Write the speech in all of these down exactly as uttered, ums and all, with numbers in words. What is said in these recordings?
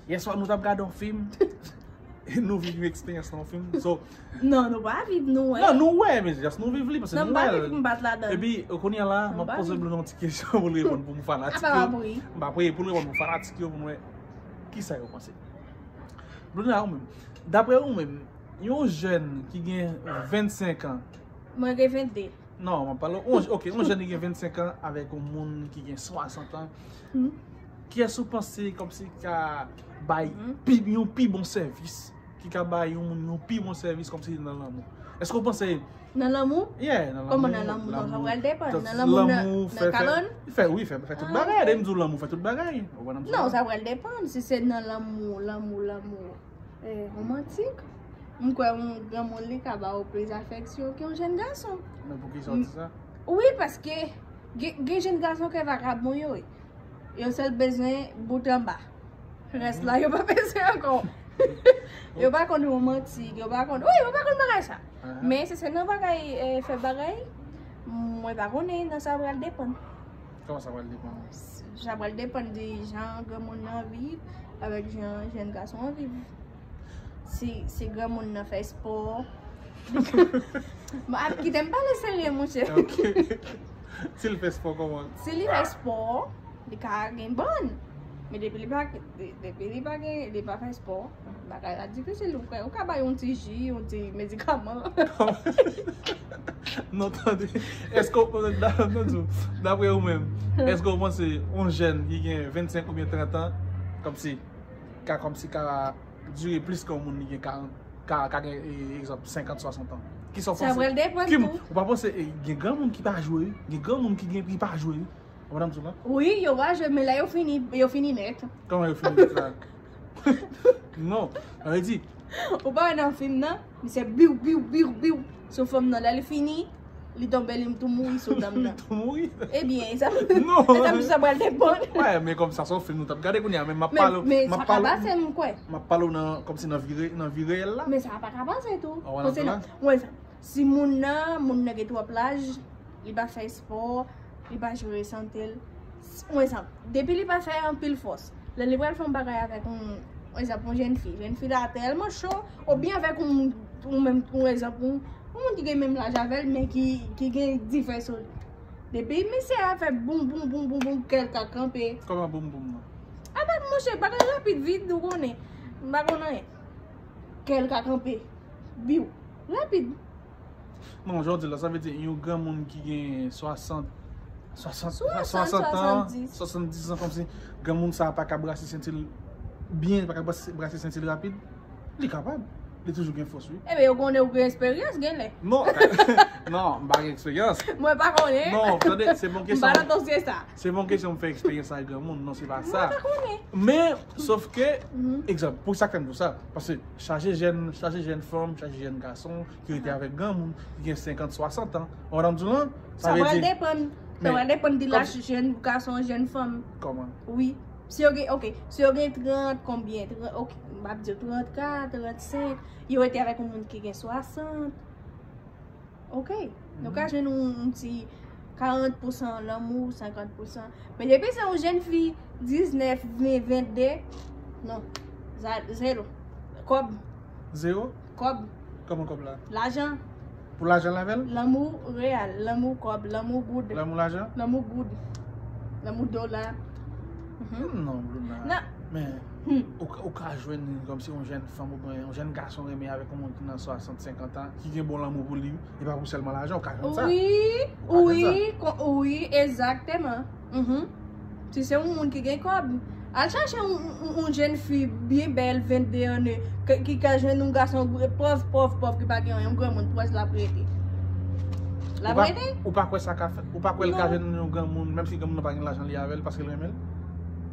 Yèswa nou t ap gade yon fim. E nou viv yon eksperyans nan yon fim. So, Non, nou pa viv, nou wè. Non, nou wè, men just nou viv li, paske Non, m nou pa wè. viv pou m pa t ladan. Epi, kounye a la, Non, m ap pa poze viv. Bluna yon ti kesyon pou l reponn pou m fanatik Apa yo. m ap ri. M ap ri pou l reponn pou fanatik yo, pou nou wè kisa yo panse. Bluna, ou menm. Dapre ou menm, yon jèn ki gen vennsenk an, Mwen gen vennde. Non, m ap pale. On, ok, yon jèn ki gen vennsenk an avèk yon moun ki gen swasant an. Hmm. Kiyès ou panse kòmsi ka bay Mhm. pi, yon pi bon sèvis? Ki ka bay yon moun yon pi bon sèvis kòmsi nan lanmou? Èske ou panse Nan lanmou? Yeah, nan Kòman lanmou, nan lanmou? Non, sa lanmou. pral depann. Just Nan lanmou, nan, lanmou, fè, nan fè, kalòn? fè, wi, fè, fè tout Ah, bagay. ok. Lè m di w lanmou, fè tout bagay. Ou konprann sa? Non, sa pral depann. Si se nan lanmou, lanmou, lanmou eh, romantik, m kwè yon granmoun li ka ba ou plis afeksyon ke yon jèn gason. Men poukisa w di sa? Wi, paske gen, gen jèn gason ke vakabon yo ye. Yo sèl bezwen bout anba. Rès la, yo pa bezwen ankò. Yo pa konn romantik, yo pa konn, wi, yo pa konn bagay sa. Aha. Men si se nan bagay, eh, fè bagay, mwen pa konnen, nan sa pral depann. Kòman sa pral depann? Sa pral depann de jan granmoun nan viv avèk jan jèn gason an viv. Si, si granmoun nan fè spò. Bon, ap kite m pale serye, monchè. Ok. Si l fè spò kòman? Si li fè spò, li ka gen bann. Men depi li pa, de- depi li pa gen, li pa fè spò, bagay la difisil. Ou ka, ou ka bay yon ti ji, yon ti medikaman. Non, tande. Èske w, da- non, di w, dapre ou menm, èske w panse yon jèn ki gen vennsenk oubyen trant an, kòmsi, ka, kòmsi ka dire plis ke yon moun ki gen karant, ka, ka gen, e, egzanp, senkant, swasant an? Kisa w Sa panse? pral depann Ki- tou. Ou pa panse, e, gen granmoun ki pa jwe, gen granmoun ki gen, ki pa jwe? Ou konprann sa? Wi, yo pa jwe, men lè yo fini, yo fini nèt. Kòman yo fini sa? Non, sa vle di, Ou pa wè nan fim nan, misye biw, biw, biw, biw sou fanm nan. Lè li fini, li tonbe, li tou mouri sou dam nan. tou mouri. Ebyen, sa Non. sa sa pral depann. Wè, men kòm sa se yon fim nou t ap gade kounye a, men m ap Men, pale, men m sa ap ka pale, pase, m kwè. m ap pale w nan, kòmsi nan vi re-, nan vi reyèl la. Men sa pa ka pase tou. Ah, wè, nan Paske vi nan, wè, si moun nan, moun nan gen twòp laj, li pa fè spò, li pa jere sante l. Mwen sa, depi li pa fè anpil fòs, lè li pral fè yon bagay avèk yon, yon egzanp, yon jèn fi, jèn fi la tèlman cho, oubyen avèk yon, yon menm, yon egzanp, yon, yon moun ki gen menm laj avè l, men ki, ki gen dife sou li. Depi misye a fè boum, boum, boum, boum, boum, kè l ka kanpe. Kòman boum boum nan? Apa, monchè, bagay rapid, vit, ou konnen. M pa konn anyen. Kè l ka kanpe. Biw. Rapid. Non, jan w di la, sa vle di yon granmoun ki gen swasant, swasant, Swasant, swasant an, swasanndis. swasanndis an, kòmsi granmoun sa a pa ka brase senti l byen, li pa ka brase, brase senti l rapid, li kapab. Li toujou gen fòs, wi. Ebyen, yo konnen ou gen eksperyans, genlè. Non, non, m pa gen eksperyans. Mwen pa konnen. Non, tande, se bon M kesyon. pa nan dosye sa. Se bon kesyon m fè eksperyans ak granmoun, non, se pa Mwen sa. Pa konnen. Men, sof ke, Mhm. egzanp, pou sa k fè m di w sa, paske chaje jèn, chaje jèn fanm, chaje jèn gason, ki rete avèk granmoun, ki gen senkant, swasant an. Ou konprann m di w lan? Sa vle pral di, depann. Sa men, pral depann de kòm- laj jèn gason, jèn fanm. Kòman? Wi. Si yo gen, ok, si yo gen trant, konbyen? Trant, ok, m ap di trant kat, trannsenk, yo rete avèk yon moun ki gen swasant. Ok. Nou ka jwenn yon, yon ti karant pousan lanmou, senkant pousan. Men depi se yon jèn fi, diznèf, ven, vennde, non. Za- Zero. Kòb. Zero? Kòb. Kòman kòb la? Lajan. Pou lajan l avè l? Lanmou reyal, lanmou kòb, lanmou goud. Lanmou lajan? Lanmou goud. Lanmou dola. Mhm. Hmm, non, Bluna. Nan. Men, Hmm. ou, ka- ou ka jwenn kòmsi yon jèn fanm oubyen yon jèn gason renmen avèk yon moun ki nan swasant, senkant an, ki gen bon lanmou pou li, e pa pou sèlman lajan, ou ka jwenn sa. Wi, Ou ka wi, jwenn kon- wi, egzakteman. Mhm. Si se yon moun ki gen kòb, al chache yon, yon, yon jèn fi byen bèl, vennde ane, ke- ki ka jwenn yon gason pòv, pòv, pòv, ki pa gen anyen, yon granmoun pwès l ap rete. L Ou ap pa, rete? ou pa kwè sa ka fèt? Ou pa kwè l ka Non. jwenn yon granmoun, menm si granmoun nan pa gen lajan li avè l, paske l renmen l?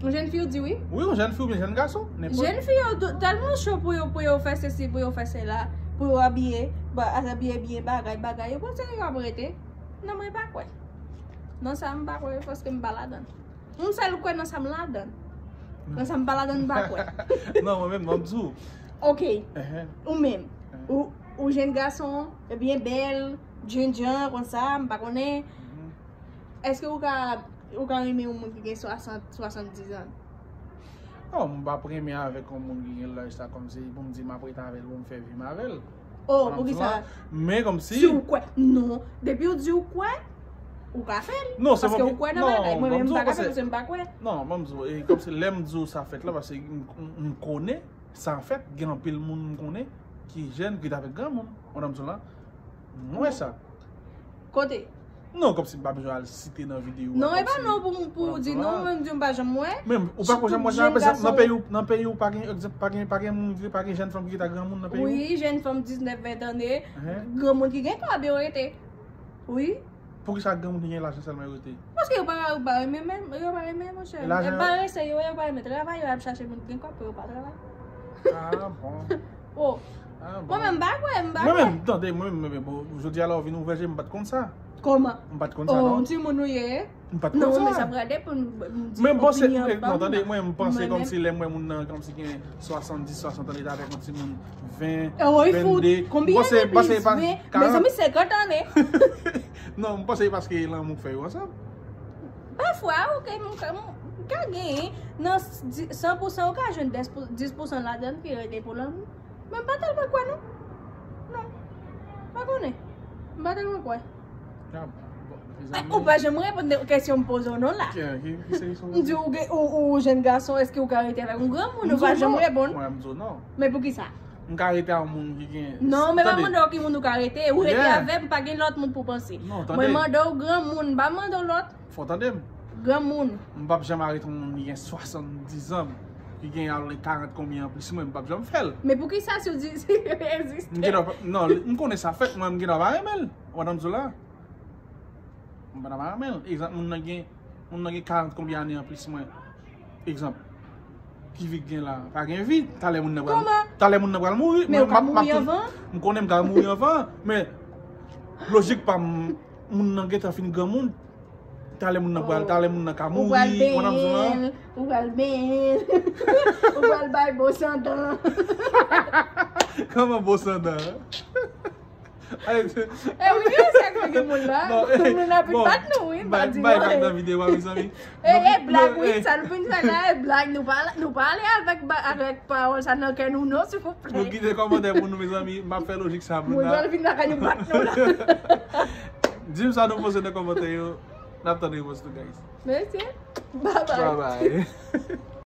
Yon jèn fi, ou di wi? Wi, yon jèn fi oubyen jèn gason, nenpòt. Jèn fi yo tou- tèlman cho pou yo, pou yo fè sesi, pou yo fè sela, pou yo abiye, ba- abiye byen, bagay, bagay. Yo panse yo ap rete. Non, mwen pa kwè. Non, sa m pa kwè, paske m pa ladan. M sèl kwè nan sa m ladan. Nan sa m pa ladan, m pa kwè. Non, mwen menm, mwen di w. Ok, Ehe. ou menm. Ou, ou jèn gason, byen bèl, djendjan, konsa, m pa konnen. Mhm. Èske ou ka, ou ka renmen yon moun ki gen swasant, swasanndiz an? Non, m p ap renmen avèk yon moun ki gen laj sa kòmsi pou m di m ap rete avè l pou m fè vi m avè l. Oh, pou ki sa? Men kòmsi. Si ou kwè. Non. Depi ou di ou kwè, ou ka fè l. Non, se Paske ou kwè nan bagay. Mwen menm m pa ka fè l paske m pa kwè. Non, ban m di w, e kòmsi lè m di w sa fèt la, paske m konnen sa fèt, gen anpil moun m konnen ki jèn, ki t avèk granmoun. Ou nan m di w la? M wè sa. Kote? Non, kòmsi m pa bezwen al site nan videyo. Non, e pa non pou pou di non, mwen m di m pa janm wè. Men ou pa ko janm wè sa, nan peyi ou, nan peyi ou pa gen egzanp, pa gen pa gen moun, pa gen jèn fanm ki rete ak granmoun nan peyi ou. Wi, jèn fanm diznèf, ven ane, granmoun ki gen kòb yo rete. Wi. Poukisa granmoun ki gen lajan sèlman yo rete? Paske yo pa yo pa renmen menm, yo pa renmen monchè. E parese yo, yo pa renmen travay, yo ap chache moun ki gen kòb pou yo pa travay. Ah bon. Oh. Mwen menm m pa kwè, m pa kwè. Mwen menm, tande, mwen menm, bon, jodi a la ou vin ouvè je m, m pa t konn sa. Kòman? M pa t konn sa non. Ti moun ou ye? M pa t konn sa. Non, men sa pral depann. Men bon, se non, tande, mwen m panse kòmsi lè m wè moun nan kòmsi gen swasanndis, swasant ane avèk yon timoun ven, vennde. Konbyen ane plis? Ven, mezanmi, senkant ane. Non, m panse paske lanmou k fè yo ansanm. Pafwa, ok, m ka genyen. Nan san pou san, ou ka jwenn dis pou san ladan l ki rete pou lanmou. Men m pa tèlman kwè non. Non. M pa konnen. M pa tèlman kwè. Ou pa janm reponn kesyon m poze w non la. M di ou ou jèn gason, èske ou ka rete avèk yon granmoun? Ou pa janm reponn. Mwen m di w non. Men poukisa? M ka rete ak yon moun ki gen. Non, men pa mande w ki moun ou ka rete. Ou rete avè m, pa gen lòt moun pou panse. Mwen mande w granmoun, m pa mande w lòt. Fò w tande m. Granmoun. M p ap janm arete yon moun ki gen swasanndizan, ki gen al karant konbyen anplis mwen, m p ap janm fè l. Men poukisa si w di si yo egziste? M gen dwa pa, non, m konnen sa fèt, mwen m gen dwa pa renmen l. Ou konprann m di w la? M pa ta pa renmen l. Egzanp, moun nan gen, moun nan gen karant konbyen ane anplis mwen. Egzanp. Ki vi k gen la? Pa gen vi. Talè moun nan pral, talè moun nan pral mouri. Men ou ka mouri anvan. M konnen m ka mouri anvan, men lojik pa m, moun nan gentan fin granmoun. Talè moun nan pral, talè moun nan ka mouri. Ou pral benyen l, ou pral benyen l. Ou pral bay bosandan. Kòman bosandan? E wi, se sa k fè gen moun la. Tout moun ap bat nou, wi, m pa di anyen. Bay vag nan videyo a, mezanmi. E, e blag, wi, sa nou vin fè la, e blag, nou pa, nou pa ale avèk, avèk pawòl sa nan kè nou, non, silvouplè. Nou kite kòmantè pou nou, mezanmi, m ap fè lojik sa pou nou. Moun pral vin lakay nou bat nou la. Di m sa nou panse nan kòmantè yo. N ap tann repons nou, guys. Mèsi. Bye bye. Bye bye.